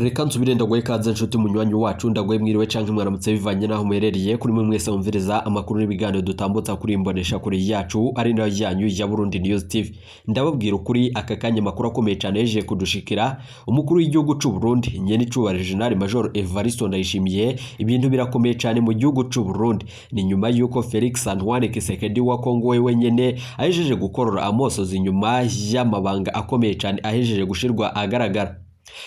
Reka nsubire ndaguhe ikaze nshuti munywanyi wacu, ndaguhe mwiriwe canke mwaramutse bivanye naho muherereye. Kuri mwe mwese mumviriza amakuru n'ibiganiro dutambutsa kuri imbonesha kure yacu ari nayo yanyu ya Burundi News TV. Ndababwira ukuri, aka kanya amakuru akomeye cane yeje kudushikira. Umukuru w'igihugu c'u Burundi, nyene icubahiro General Major Evariste Ndayishimiye, ibintu birakomeye cane mu gihugu c'u Burundi. Ni nyuma yuko Felix Antoine Tshisekedi wa Kongo we wenyene ahejeje gukorora amosozi nyuma y'amabanga akomeye cane ahejeje gushirwa ahagaragara.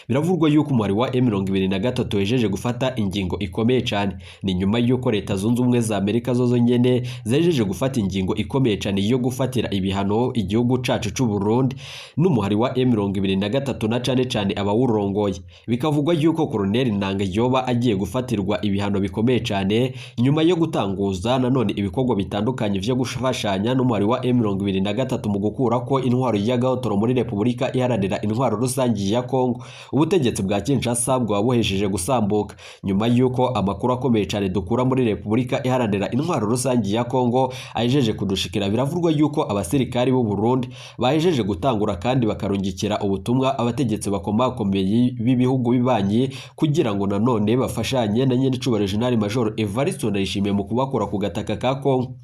Biravugwa yuko umuhari wa M23 wejeje gufata ingingo ikomeye cyane. Ni nyuma yuko Leta Zunze Ubumwe za Amerika zozo nyene zejeje gufata ingingo ikomeye cyane yo gufatira ibihano igihugu cacu c'u Burundi n'umuhari wa M23 na cane cane abawurongoye. Bikavugwa yuko Colonel Nanga yoba agiye gufatirwa ibihano bikomeye cyane nyuma yo gutanguza nanone ibikorwa bitandukanye vyo gufashanya n'umuhari wa M23 mu gukurako intwaro y'agahotoro muri Repubulika Iharanira Intwaro Rusangi ya Kongo. Ubutegetsi bwa Kinshasa bwaba buhejeje gusambuka nyuma y'uko amakuru akomeye cyane dukura muri Repubulika Iharanira Intwaro Rusangi ya Kongo ahejeje kudushikira. Biravugwa yuko abasirikari b'u Burundi bahejeje gutangura kandi bakarungikira ubutumwa abategetsi bakomakomeye b'ibihugu bibanyi kugira ngo nanone bafashanye na nyenicubahiro General Major Evariste Ndayishimiye mu kubakura ku gataka ka Kongo.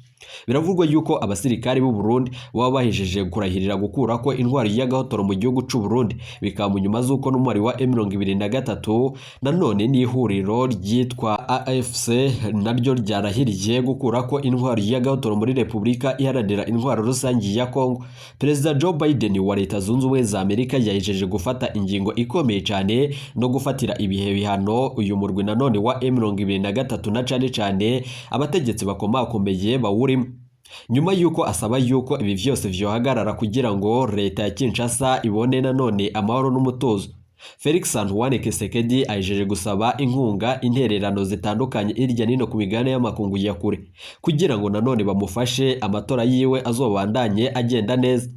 Biravugwa yuko abasirikari b'u Burundi baba bahejeje kurahirira gukura ko intwaro y'agahotoro mu gihugu c'u Burundi, bikaba mu nyuma z'uko n'umwari wa M23 nanone n'ihuriro ryitwa AFC naryo ryarahiriye gukura ko intwaro y'agahotoro muri Repubulika Iharanira Intwaro Rusangi ya Kongo. Perezida Joe Biden wa Leta Zunze Ubumwe za Amerika yahejeje gufata ingingo ikomeye cyane no gufatira ibihe bihano uyu murwi nanone wa M23 na cane cane abategetsi bakomakomeye bawurimo, nyuma yuko asaba yuko ibi vyose vyohagarara kugira ngo leta ya Kinshasa ibone nanone amahoro n'umutuzo. Felix Antoine Tshisekedi ahejeje gusaba inkunga, intererano zitandukanye hirya nino ku migabane y'amakungu ya kure kugira ngo nanone bamufashe amatora yiwe azobandanye agenda neza.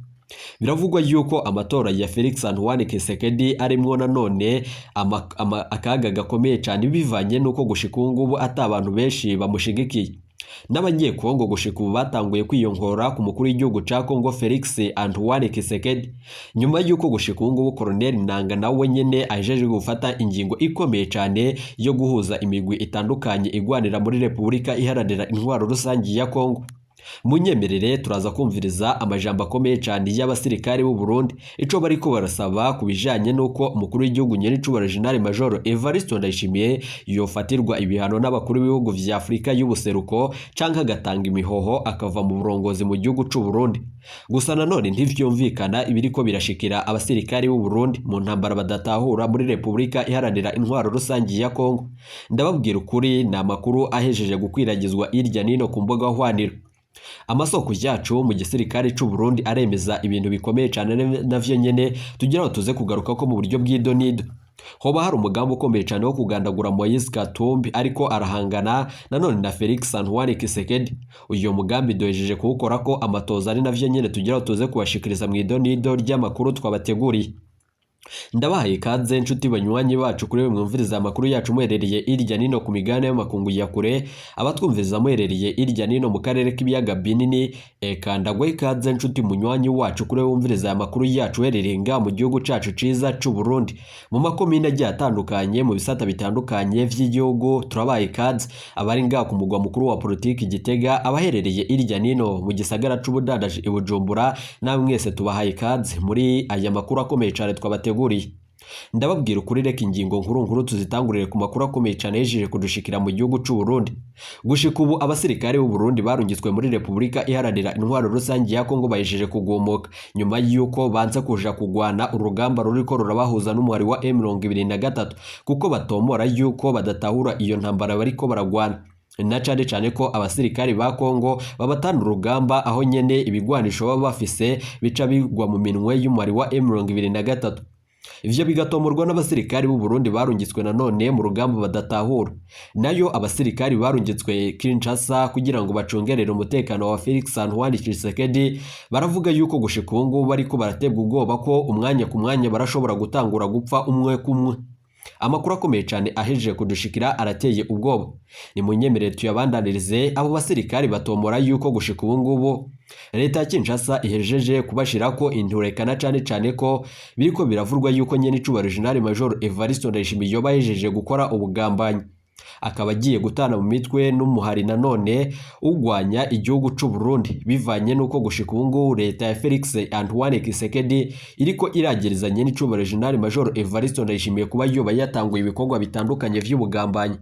Biravugwa yuko amatora ya Felix Antoine Tshisekedi arimwo nanone akaga gakomeye cyane bivanye nuko gushika ubu ngubu ata abantu benshi bamushigikiye. N'abanyekongo gushika ubu batanguye kwiyongora ku mukuru w'igihugu ca Kongo Felix Antoine Tshisekedi, nyuma y'uko gushika ubu ngubu Colonel Nanga nawe nyene ahejeje gufata ingingo ikomeye cyane yo guhuza imigwi itandukanye igwanira muri Repubulika Iharanira Intwaro Rusangi ya Kongo. Munyemerere turaza kumviriza amajambo akomeye cyane y'abasirikari b'u Burundi, ico bariko barasaba ku bijanye n'uko umukuru w'igihugu nyenicubahiro General Major Evariste Ndayishimiye yofatirwa ibihano n'abakuru b'ibihugu vya Afurika y'ubuseruko canke agatanga imihoho akava mu burongozi mu gihugu c'u Burundi. Gusa nanone ntivyumvikana ibiriko birashikira abasirikari b'u Burundi mu ntambara badatahura muri Repubulika Iharanira Intwaro Rusangi ya Kongo. Ndababwira ukuri, ni amakuru ahejeje gukwiragizwa hirya nino ku mbuga hwaniro. Amasoko yacu mu gisirikare c'u Burundi aremeza ibintu bikomeye cyane navyo nyene tugira ngo tuze kugaruka ko mu buryo bw'idonido. Hoba hari umugambi ukomeye cyane wo kugandagura Moise Katumbi ariko arahangana nanone na Felix Antoine Tshisekedi. Uyu mugambi duhejeje kuwukora ko amatoza, ari navyo nyene tugira ngo tuze kubashikiriza mu idonido ry'amakuru twabateguriye. Ndabahaye ikaze nshuti banywanyi bacu, kuri mwumviriza amakuru yacu muherereye irya nino ku migabane y'amakungu ya kure, abatwumviriza muherereye irya nino mu karere k'ibiyaga binini. Eka ndaguhe ikaze nshuti munywanyi wacu kuri wumviriza aya makuru yacu uherereye ngaha mu gihugu cacu ciza c'u Burundi, mu makomine agiye atandukanye, mu bisata bitandukanye vy'igihugu. Turabaye ikaze abari ngaha ku mugwa mukuru wa politiki Gitega, abaherereye irya nino mu gisagara c'ubudandaji i Bujumbura, namwe mwese tubahaye ikaze muri aya makuru akomeye cane twabateguriye. Ndababwira ukuri, reka ingingo nkuru nkuru tuzitangurire ku makuru akomeye cyane yejeje kudushikira mu gihugu c'u Burundi. Gushika ubu abasirikare b'u Burundi barungitswe muri Repubulika Iharanira Intwaro Rusangi ya Kongo bahejeje kugumuka nyuma y'uko banze kuja kugwana urugamba ruriko rurabahuza n'umuhari wa M23, kuko batomora yuko badatahura iyo ntambara bariko baragwana, na cane cane ko abasirikari ba Kongo babatana urugamba aho nyene ibigwanisho baba bafise bica bigwa mu minwe y'umuhari wa M23. Ivyo bigatomorwa n'abasirikari b'u Burundi barungitswe nanone mu rugamba badatahura. Nayo abasirikari barungitswe Kinshasa kugira ngo bacungerere umutekano wa Felix Antoine Tshisekedi baravuga yuko gushika ubu ngubu bariko baratebwa ubwoba ko umwanya ku mwanya barashobora gutangura gupfa umwe kumwe. Amakuru akomeye cane ahejeje kudushikira arateye ubwoba. Nimunyemerere tuyabandanirize. Abo basirikari batomora yuko gushika ubu ngubu leta ya Kinshasa ihejeje kubashirako inturekana, cane cane ko biriko biravurwa yuko nyene icubahiro General Major Evariste Ndayishimiye yoba ahejeje gukora ubugambanyi, akaba agiye gutana mu mitwe n'umuhari nanone ugwanya igihugu c'u Burundi, bivanye n'uko gushika ubu ngubu leta ya Felix Antoine Tshisekedi iriko iragerezanya n'icubahiro General Major Evariste Ndayishimiye kuba yoba yatanguye ibikorwa bitandukanye vy'ubugambanyi.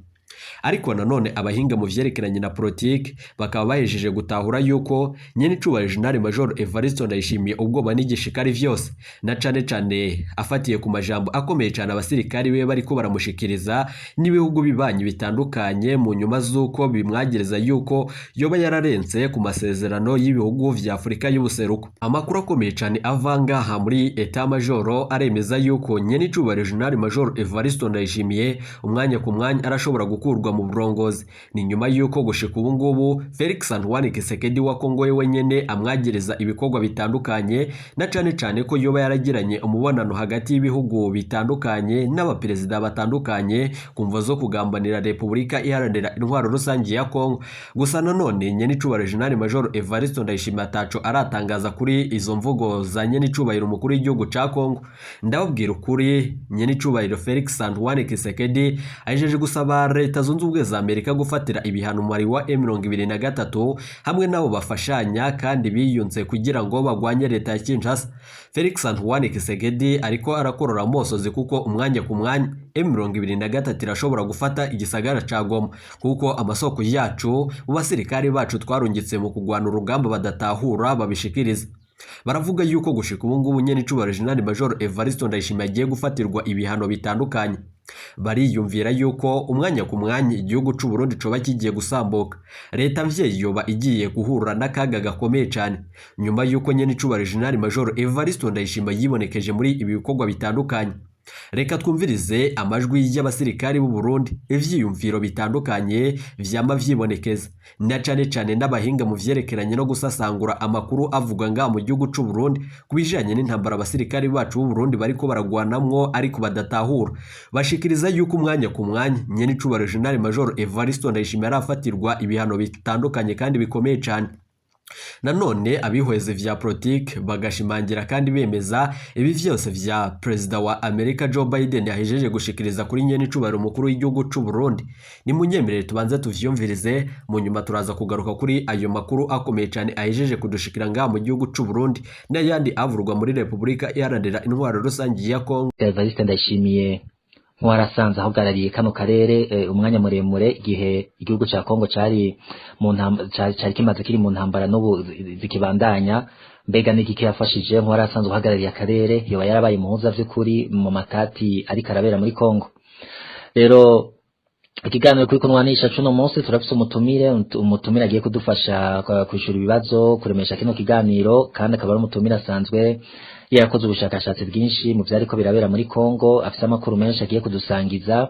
Ariko nanone abahinga mu vyerekeranye na politike bakaba bahejeje gutahura yuko nyene icubahiro General Major Evariste Ndayishimiye ubwoba n'igishikari vyose, na cane cane afatiye ku majambo akomeye cane abasirikari be bariko baramushikiriza n'ibihugu bibanyi bitandukanye, mu nyuma z'uko bimwagereza yuko yoba yararenze ku masezerano y'ibihugu vya Afurika y'ubuseruko. Amakuru akomeye cane ava ngaha muri Etat Major aremeza yuko nyene icubahiro General Major Evariste Ndayishimiye umwanya ku mwanya arashobora gukurwa mu burongozi. Ni nyuma yuko gushika ubu ngubu Felix Antoine Tshisekedi wa Kongo we wenyene amwagereza ibikorwa bitandukanye, na cane cane ko yoba yaragiranye umubonano hagati y'ibihugu bitandukanye n'abaperezida batandukanye ku mvo zo kugambanira Repubulika Iharanira Intwaro Rusange ya Kongo. Gusa nanone nyene icubahiro General Major Evariste Ndayishimiye ataco aratangaza kuri izo mvugo za nyene icubahiro umukuru w'igihugu ca Kongo. Ndababwira ukuri, nyene icubahiro Felix Antoine Tshisekedi ahejeje gusaba Leta Zunze Ubumwe za Amerika gufatira ibihano umubare wa M23 hamwe n'abo bafashanya kandi biyunze kugira ngo bagwanye leta ya Kinshasa. Felix Antoine Tshisekedi ariko arakorora amosozi kuko umwanya ku mwanya M23 irashobora gufata igisagara ca Goma, kuko amasoko yacu mu basirikare bacu twarungitse mu kugwana urugamba badatahura babishikiriza. Baravuga yuko gushika ubu ngubu nyene icubahiro General Major Evariste Ndayishimiye agiye gufatirwa ibihano bitandukanye. Bariyumvira yuko umwanya ku mwanya igihugu c'u Burundi coba kigiye gusambuka, leta mvyeyi yoba igiye guhura n'akaga gakomeye cane, nyuma yuko nyene icubahiro General Major Evariste Ndayishimiye yibonekeje muri ibi bikorwa bitandukanye. Reka twumvirize amajwi y'abasirikari b'u Burundi, ivyiyumviro bitandukanye vyama vyibonekeza, na cane cane n'abahinga mu vyerekeranye no gusasangura amakuru avugwa ngaha mu gihugu c'u Burundi ku bijanye n'intambara abasirikari bacu b'u Burundi bariko baragwanamwo ariko badatahura. Bashikiriza yuko umwanya ku mwanya nyene icubahiro General Major Evariste Ndayishimiye arafatirwa ibihano bitandukanye kandi bikomeye cane. Nanone abihweze vya politike bagashimangira kandi bemeza ibi vyose vya perezida wa Amerika Joe Biden yahejeje gushikiriza kuri nyene icubahiro umukuru w'igihugu c'u Burundi. Nimunyemerere tubanze tuvyumvirize, mu nyuma turaza kugaruka kuri ayo makuru akomeye cane ahejeje kudushikira ngaha mu gihugu c'u Burundi n'ayandi avurwa muri Repubulika Iharanira Intwaro Rusange ya Kongo. Evariste Ndayishimiye nk'uwarasanze ahagarariye kano karere umwanya muremure, igihe igihugu ca Kongo cari mu cari kimaze kiri mu ntambara n'ubu zikibandanya, mbega n'igiki yafashije nk'uwarasanzwe uhagarariye akarere? Yoba yarabaye umuhuza vy'ukuri mu matati ariko arabera muri Kongo? Rero ikiganiro kuri kunwanisha cuno munsi turafise umutumire agiye kudufasha kwishura ibibazo, kuremesha kino kiganiro, kandi akaba ari umutumire asanzwe yarakoze ubushakashatsi bwinshi mu vyariko birabera muri Kongo, afise amakuru menshi agiye kudusangiza.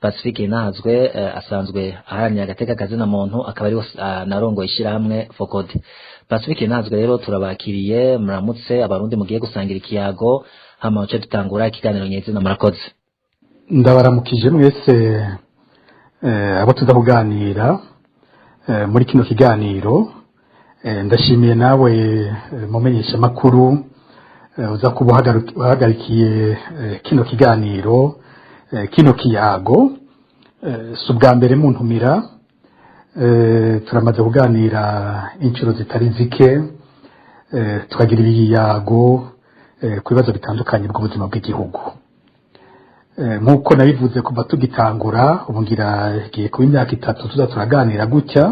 Pacifique Nahazwe asanzwe aharanira agateka kazina muntu, akaba ari narongoye ishirahamwe Focode. Pacifique Nahazwe, rero turabakiriye, muramutse abarundi mugiye gusangira ikiyago, hama uce dutangura ikiganiro nyezina. Murakoze. Ndabaramukije mwese abo tuza kuganira muri kino kiganiro. Ndashimiye nawe mumenyesha makuru uza kuba uhagarikiye kino kiganiro, kino kiyago. Si ubwa mbere muntumira, turamaze kuganira inshuro zitari zike, tukagira ibiyago ku bibazo bitandukanye bw'ubuzima bw'igihugu. Nk'uko nabivuze kuva tugitangura, ubu ngira igiye kuba imyaka 3 tuza turaganira gutya.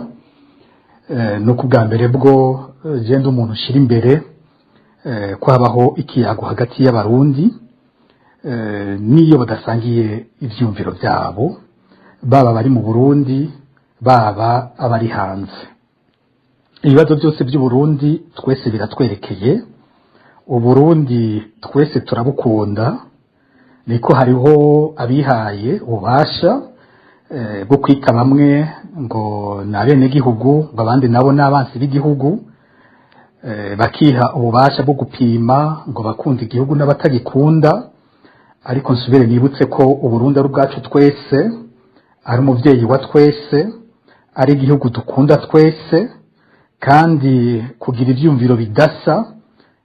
Nuko ubwa mbere bwo genda umuntu ushyira imbere ko habaho ikiyago hagati y'abarundi, n'iyo badasangiye ivyumviro byabo, baba bari mu Burundi, baba abari hanze. Ibibazo byose by'Uburundi twese biratwerekeye. Uburundi twese turabukunda. Niko hariho abihaye ububasha bwo kwita bamwe ngo ni abenegihugu, ngo abandi nabo ni abansi b'igihugu, bakiha ububasha bwo gupima ngo bakunda igihugu n'abatagikunda. Ariko nsubire nibutse ko Uburundi ari ubwacu twese, ari umuvyeyi wa twese, ari igihugu dukunda twese, kandi kugira ivyumviro bidasa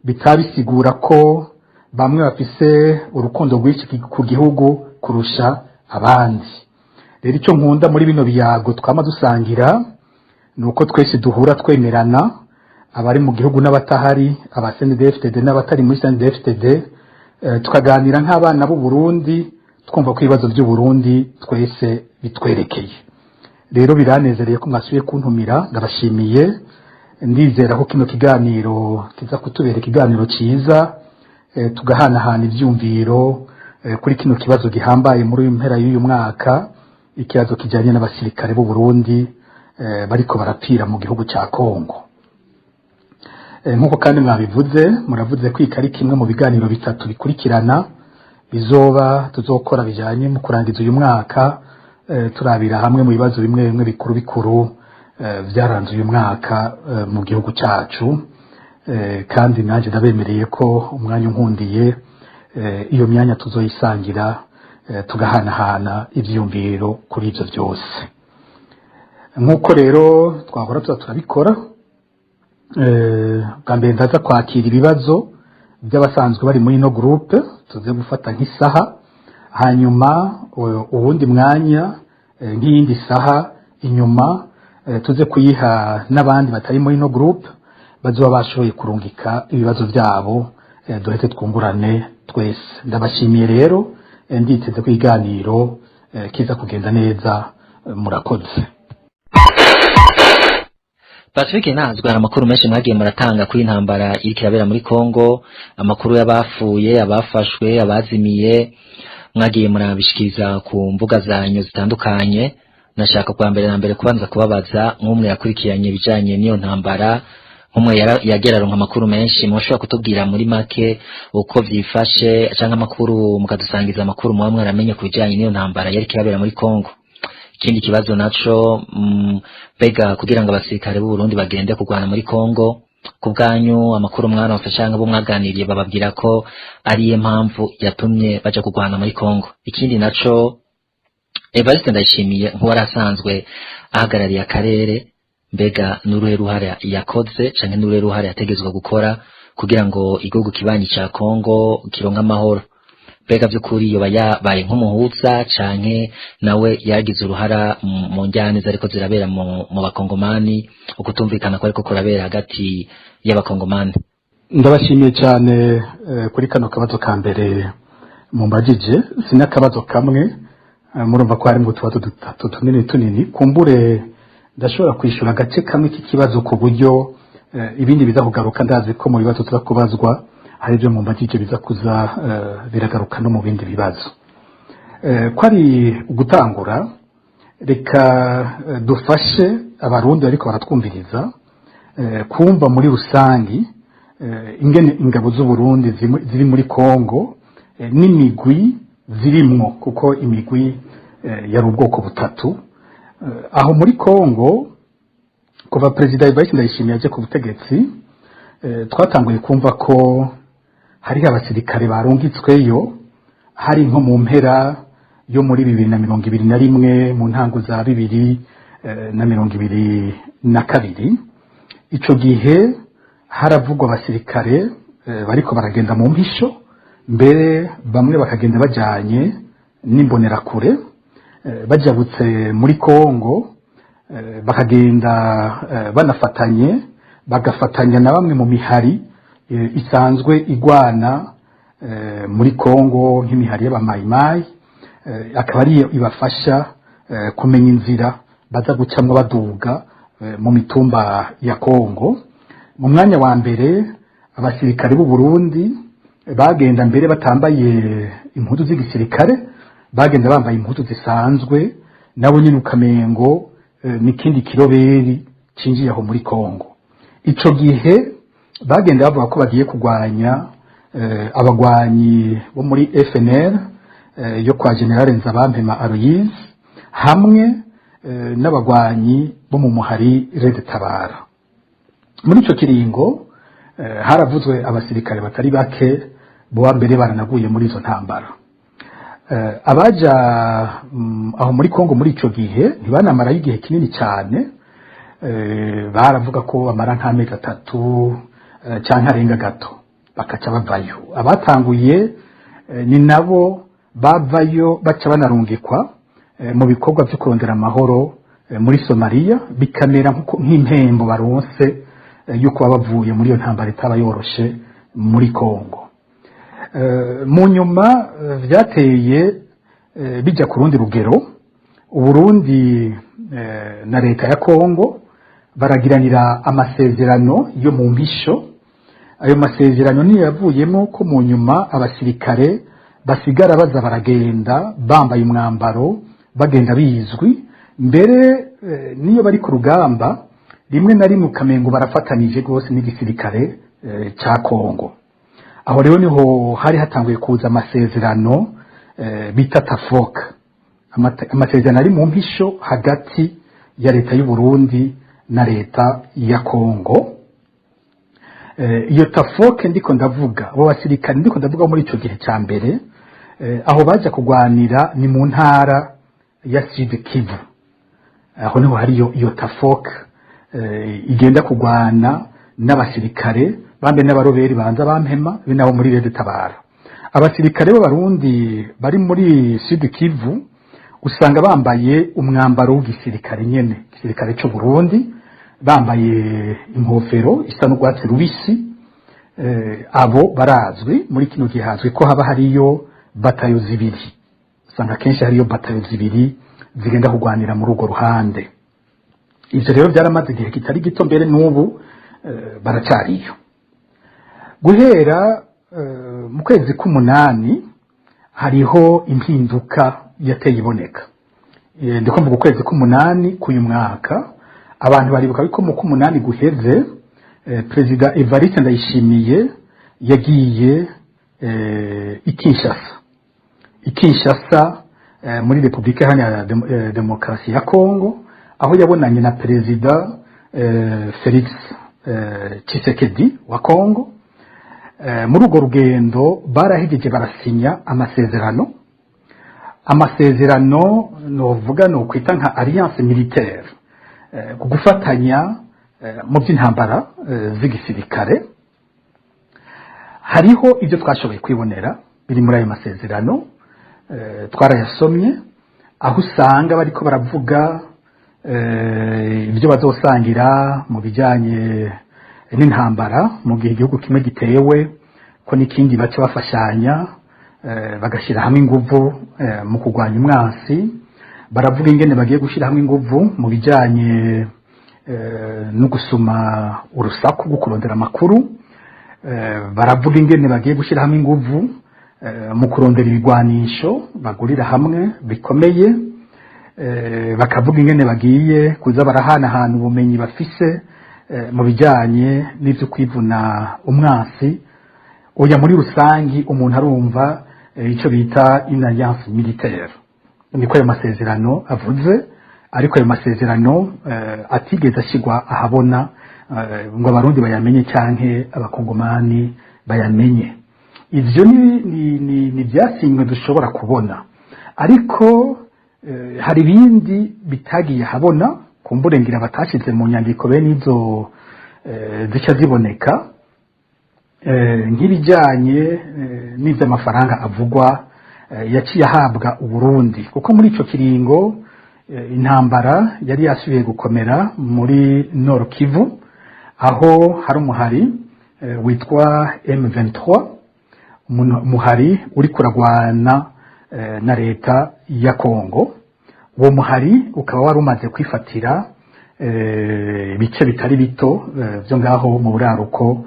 bitabisigura ko bamwe bafise urukundo rwinshi ku gihugu kurusha abandi. Rero icyo nkunda muri bino biyago twama dusangira ni uko twese duhura twemerana, abari mu gihugu n'abatahari, aba CNDD-FDD n'abatari muri CNDD-FDD, tukaganira nk'abana b'u Burundi, twumva ko ibibazo by'u Burundi twese bitwerekeye. Rero biranezereye ko mwasubiye kuntumira, ndabashimiye. Ndizera ko kino kiganiro kiza kutubera ikiganiro cyiza, tugahanahana ivyumviro kuri kino kibazo gihambaye muri uyu mpera y'uyu mwaka, ikibazo kijanye n'abasirikare b'u Burundi bariko barapfira mu gihugu ca Kongo. Nk'uko kandi mwabivuze, muravuze ko iki ari kimwe mu biganiro bitatu bikurikirana bizoba tuzokora bijanye mu kurangiza uyu mwaka, turabira hamwe mu bibazo bimwe bimwe bikuru bikuru vyaranze uyu mwaka mu gihugu cacu. Kandi nanjye ndabemereye ko umwanya unkundiye, iyo myanya tuzoyisangira, tugahanahana ivyiyumviro kuri ivyo vyose. Nk'uko rero twahora tuza turabikora, bwa mbere ndaza kwakira ibibazo by'abasanzwe bari muri ino groupe, tuze gufata nk'isaha, hanyuma uwundi mwanya, nk'iyindi saha inyuma, tuze kuyiha n'abandi batari muri ino groupe bazoba bashoboye kurungika ibibazo byabo, duheze twungurane twese. Ndabashimiye rero, nditeze ko ikiganiro kiza kugenda neza. Murakoze. Pacifique Ntazwi, hari amakuru menshi mwagiye muratanga kuri intambara iriko irabera muri Kongo, amakuru y'abapfuye, abafashwe, abazimiye, mwagiye murabishikiriza ku mbuga zanyu zitandukanye. Nashaka kwa mbere na mbere kubanza kubabaza, nk'umwe yakurikiranye ibijanye n'iyo ntambara, nk'umwe yagera aronka amakuru menshi, mushobora kutubwira muri make uko vyifashe, canke amakuru mukadusangiza amakuru muba mwaramenye ku bijanye n'iyo ntambara yariko irabera muri Kongo? Ikindi kibazo naco, mbega kugira ngo abasirikare b'u Burundi bagende kurwana muri Kongo, ku bwanyu amakuru mwaronse canke abo mwaganiriye bababwira ko ariyo mpamvu yatumye baja kurwana muri Kongo? Ikindi naco, Evariste Ndayishimiye nk'uwari asanzwe ahagarariye akarere, mbega n'uruhe ruhare yakoze canke n'uruhe ruhare yategezwa gukora kugira ngo igihugu kibanyi ca Kongo kironke amahoro? Mbega vy'ukuri yoba yabaye nk'umuhuza, canke nawe yagize uruhara mu njyane zariko zirabera mu bakongomani, ukutumvikana ko ariko kurabera hagati y'abakongomani? Ndabashimiye cyane kuri kano kabazo ka mbere mumbajije. Si n'akabazo kamwe, murumva ko harimo utubazo dutatu tunini tunini. Kumbure ndashobora kwishyura agace kamwe k'ikibazo ku buryo ibindi biza kugaruka. Ndazi ko mu bibazo tuza kubazwa hari ibyo mumbajije biza kuza biragaruka no mu bindi bibazo. Ko ari ugutangura, reka dufashe Abarundi ariko baratwumviriza kumva muri rusangi ingene ingabo z'u Burundi ziri muri Kongo, n'imigwi zirimwo, kuko imigwi yari ubwoko butatu. Aho muri Kongo, kuva Perezida Evariste Ndayishimiye aje ku butegetsi, twatanguye kumva ko hariho abasirikare barungitsweyo, hari nko mu mpera yo muri 2021, mu ntango za 2022. Ico gihe haravugwa abasirikare bariko baragenda mu mpisho, mbere bamwe bakagenda bajanye n'imbonerakure, bajabutse muri Kongo, bakagenda banafatanye, bagafatanya na bamwe mu mihari isanzwe igwana muri Kongo, nk'imihari y'abamayimayi, akaba ariyo ibafasha kumenya inzira baza gucamwo baduga mu mitumba ya Kongo. Mu mwanya wa mbere abasirikare b'u Burundi bagenda mbere batambaye impuzu z'igisirikare, bagenda bambaye impuzu zisanzwe, nabo nyine ukamengo n'ikindi kiroberi cinjiye aho muri Kongo. Ico gihe bagenda bavuga ko bagiye kurwanya abagwanyi bo muri FNL yo kwa General Nzabampema Aloys, hamwe n'abagwanyi bo mu muhari Red Tabara. Muri ico kiringo haravuzwe abasirikare batari bake boba mbere baranaguye muri izo ntambara. Abaja aho muri Kongo muri ico gihe ntibanamarayo igihe kinini cyane. Baravuga ko bamara nk'amezi 3 canke arenga gato, bakaca bavayo. Abatanguye ni nabo bavayo baca banarungikwa mu bikorwa byo kurondera amahoro muri Somalia, bikamera nk'impembo baronse yuko baba bavuye muri iyo ntambara itaba yoroshe muri Kongo. Mu nyuma vyateye bijya ku rundi rugero. Uburundi na leta ya Kongo baragiranira amasezerano yo mu mpisho. Ayo masezerano niyo yavuyemo ko mu nyuma abasirikare basigara baza baragenda bambaye umwambaro, bagenda bizwi. Mbere niyo bari ku rugamba, rimwe na rimwe ukamengo barafatanije rwose n'igisirikare ca Kongo. Aho rero niho hari hatanguye kuza amasezerano bita TAFOKA, amasezerano ari mu mpisho hagati ya leta y'u Burundi na leta ya Kongo. Iyo TAFOKE ndiko ndavuga, abo basirikare ndiko ndavuga muri ico gihe cya mbere, aho baja kugwanira ni mu ntara ya Sud Kivu. Aho niho hariyo iyo TAFOKE igenda kugwana n'abasirikare bambe n'abaroberi banza bampema be nabo muri RED Tabara. Abasirikare b'Abarundi bari muri Sud Kivu usanga bambaye umwambaro w'igisirikare nyene, igisirikare cy'u Burundi, bambaye inkofero isa n'urwatsi rubisi. Abo barazwi. Muri kino gihe hazwi ko haba hariyo batayo zibiri, usanga kenshi hariyo batayo zibiri zigenda kugwanira muri urwo ruhande. Ivyo rero byaramaze igihe kitari gito, mbere n'ubu baracyariyo. Guhera mu kwezi k'umunani hariho impinduka yateye iboneka. Ndiko mvuga ukwezi k'umunani k'uyu mwaka. Abantu baribuka ko mu k'umunani guheze Perezida Evariste Ndayishimiye yagiye i Kinshasa, i Kinshasa muri Repubulika Iharanira Demokarasi ya Kongo, aho yabonanye na Perezida Felix Tshisekedi wa Kongo. Muri urwo rugendo barahejeje barasinya amasezerano novuga no kwita nka alliance militaire, ku gufatanya mu by'intambara z'igisirikare. Hariho ibyo twashoboye kwibonera biri muri ayo masezerano, twarayasomye, aho usanga bariko baravuga ibyo bazosangira mu bijyanye n'intambara mu gihe igihugu kimwe gitewe, ko n'ikindi baca bafashanya, bagashyira hamwe inguvu mu kurwanya umwansi. Baravuga ingene bagiye gushyira hamwe inguvu mu bijyanye no gusuma urusaku rwo kurondera amakuru. Baravuga ingene bagiye gushyira hamwe inguvu mu kurondera ibigwanisho bagurira hamwe bikomeye. Bakavuga ingene bagiye kuza barahanahana ubumenyi bafise mu bijyanye n'ibyo kwivuna umwansi. Oya, muri rusangi umuntu arumva icyo bita une alliance militaire, niko ayo masezerano avuze. Ariko ayo masezerano atigeze ashyirwa ahabona ngo Abarundi bayamenye canke Abakongomani bayamenye. Ivyo ni ivyasinywe dushobora kubona, ariko hari ibindi bitagiye ahabona, kumbure ngira batashize mu nyandiko bene izo zica ziboneka, nk'ibijyanye n'ivy'amafaranga avugwa yaciye ahabwa Uburundi, kuko muri ico kiringo intambara yari yasubiye gukomera muri Nord Kivu, aho hari umuhari witwa M23, umuhari uri kuragwana na leta ya Kongo. Uwo muhari ukaba wari umaze kwifatira ibice bitari bito byo ngaho mu buraruko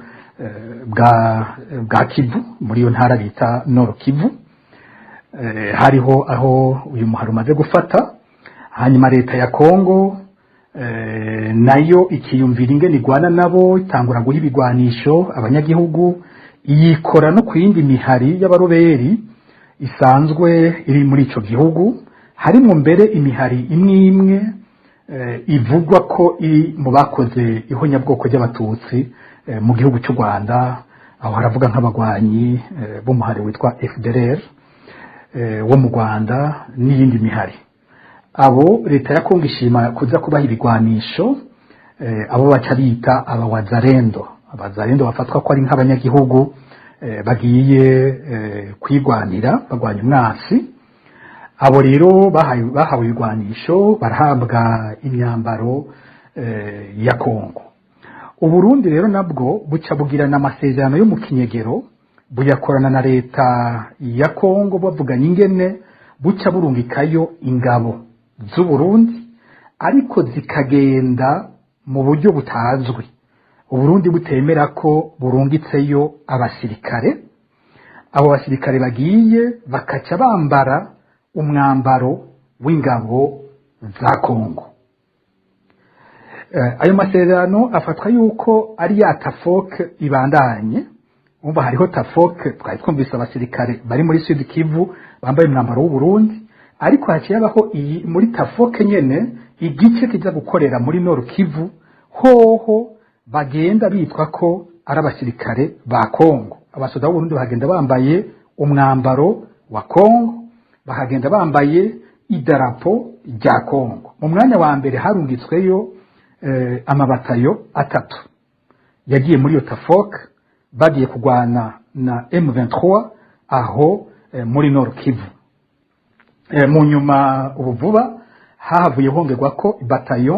bwa Kivu, muri iyo ntara bita Nord Kivu. Hariho aho uyu muhari umaze gufata, hanyuma leta ya Kongo nayo ikiyumvira ingene igwana nabo, itangura guha ibigwanisho abanyagihugu, iyikora no ku yindi mihari y'abaroberi isanzwe iri muri ico gihugu, harimwo mbere imihari imwe imwe ivugwa ko iri mu bakoze ihonyabwoko ry'Abatutsi mu gihugu cy'u Rwanda. Aho haravuga nk'abagwanyi b'umuhari witwa FDLR. wo mu Rwanda n'iyindi mihari. Abo leta ya Kongo ishima kuza kubaha ibigwanisho, abo baca bita abawazarendo. Abazarendo bafatwa ko ari nk'abanyagihugu bagiye kwigwanira, bagwanya umwasi. Abo rero bahawe ibigwanisho, barahabwa imyambaro ya Kongo. Uburundi rero nabwo buca bugirana amasezerano yo mu kinyegero, buyakorana na leta ya Kongo, bavuganye ingene buca burungikayo ingabo z'Uburundi, ariko zikagenda mu buryo butazwi, Uburundi butemera ko burungitseyo abasirikare. Abo basirikare bagiye bakaca bambara umwambaro w'ingabo za Kongo. Ayo masezerano afatwa yuko ari ya TAFOC ibandanye. Umva, hariho TAFOC, twari twumvise abasirikare bari muri Sud Kivu bambaye umwambaro w'Uburundi, ariko haciye habaho iyi muri TAFOC nyene igice kiza gukorera muri Nord Kivu, hoho bagenda bitwa ko ari abasirikare ba Kongo. Abasoda b'Uburundi bahagenda bambaye umwambaro wa Kongo, bahagenda bambaye idarapo rya Kongo. Mu mwanya wa mbere harungitsweyo amabatayo atatu yagiye muri iyo TAFOC, bagiye kurwana na M23 aho muri Nord Kivu. Mu nyuma, ubu vuba, hahavuye hongerwa ko batayo